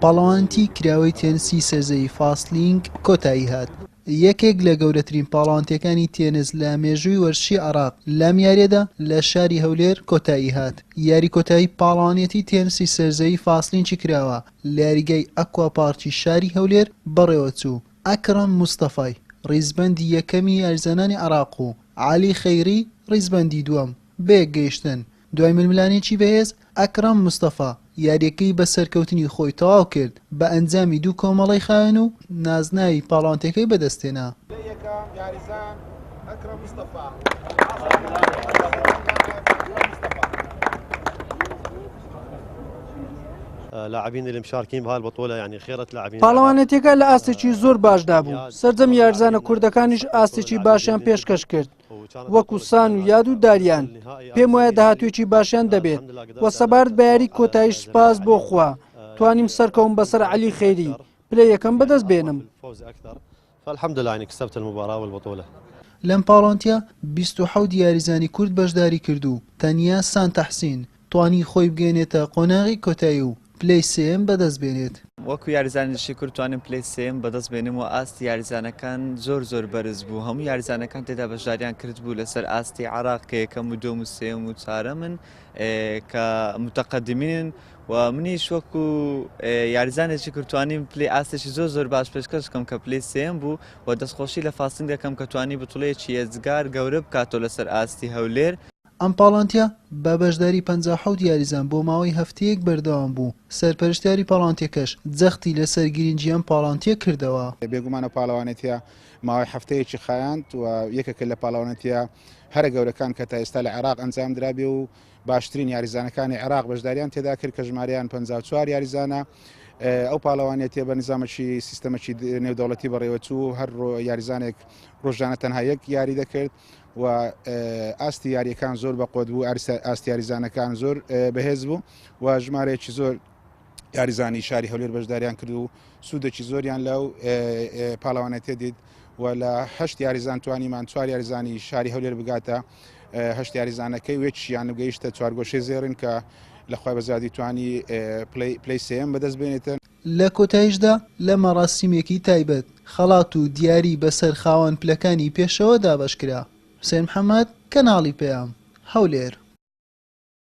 پاڵەوانێتی کراوەی تێنسی سەرزەوی فاستلینک کۆتایی هات. یەکێک لە گەورەترین پاڵەوانتیەکانی تێنس لە مێژووی وەرزشی عێراق لەم یاریەدا لە شاری هەولێر کۆتایی هات. یاری کۆتایی پاڵەوانیەتی تێنسی سەرزەوی فاستلینکی کراوە لە یاریگای ئەکوا پارکی شاری هەولێر بەڕێوەچوو. ئەکرەم مستەفای ڕیزبەندی یەکەمی یاریزانانی عێراق و عەلی خەیری ڕیزبەندی دووەم بەیەکگەیشتن. دوای ململانێکی بەهێز، ئەکرەم مستەفا یارییەکەی بە سەرکەوتنی خۆی تەواو کرد بە ئەنجامی دوو کۆمەڵەی خاوێن و نازناوی پاڵەوانتیەکەی بەدەستهێنا. پاڵەوانێتیەکە لە ئاستێکی زۆر باشدا بوو، سەرجەم یاریزانە کوردەکانیش ئاستێکی باشیان پێشکەش کرد. وەکو سان و یاد و داریان پێم وایە داهاتوێکی باشیان دەبێت و سەبارەت بە یاری کۆتاییش سوپاس بۆ خوا توانیم سەرکەوم بەسەر عەلی خەیری پلەی یەکەم بەدەست بێنم. لەم پاڵەوانتیە 27 یاریزانی کورد بەشداری کرد و تەنیا سان تەحسین توانی خۆی بگەیەنێتە قۆناغی کۆتایی و پلەی سێیەم بەدەست بێنێت. وەکو یاریزانێکی کورد توانیم پلەی سێیەم بەدەست بێنم و ئاستی یاریزانەکان زۆر زۆر بەرز بوو هەموو یاریزانەکان تێدا بەشداریان کرد بوو لەسەر ئاستی عراق کە یەکەم و دووەم و سێیەم و چوارەمن کە متەقەدمین و منیش وەکو یاریزانێکی کورد توانیم پلەی ئاستێکی زۆر زۆر باش پێشکەش بکەم کە پلەی سێیەم بوو و دەستخۆشی لە فاستنگ دەکەم کە توانی بتڵەیەکی یەجگار گەورە بکاتەوە لەسەر ئاستی هەولێر. ئەم پاڵەوانتیە بە بەشداری 57 یاریزان بۆ ماوەی هەفتەیەک بەردەوام بوو، سەرپەرشتیاری پاڵەوانتیەکەش جەختی لەسەر گرنگی ئەم پاڵەوانتیە کردەوە. بێگومان ئەو پاڵەوانێتیە ماوەی هەفتەیەکی خایاند و یەکێکە لە پاڵەوانێتیە هەرە گەورەکان کە تا ئێستا لە عێراق ئەنجام درابێ و باشترین یاریزانەکانی عێراق بەشداریان تێدا کرد کە ژمارەیان 54 یاریزانە. ئەو پاڵەوانێتیە بە نظامەکی سیستەمەکی نێودەوڵەتی بەڕێوەچوو، هەر یاریزانێک ڕۆژانە تەنها یەک یاری دەکرد و ئاستی یاریەکان زۆر بەقوت بوو، ئاستی یاریزانەکان زۆر بەهێز بوو و ژمارەیەکی زۆر یاریزانی شاری هەولێر بەشداریان کرد و سوودێکی زۆریان لەو پاڵەوانێتیە دیت و لە هەشت یاریزان توانیمان چوار یاریزانی شاری هەولێر بگاتە هەشت یاریزانەکەی وێچیان گەیشتە چوارگۆشەی زێڕین کە لە خوای بەزادی توانی پلەی سێیەم بەدەست بێنێتن. لە کۆتایشدا لە مەراسیمێکی تایبەت خەڵات و دیاری بەسەر خاوەن پلەکانی پێشەوە دابەشکرا. حوسێن محەمەد، کەناڵی پەیام، هەولێر.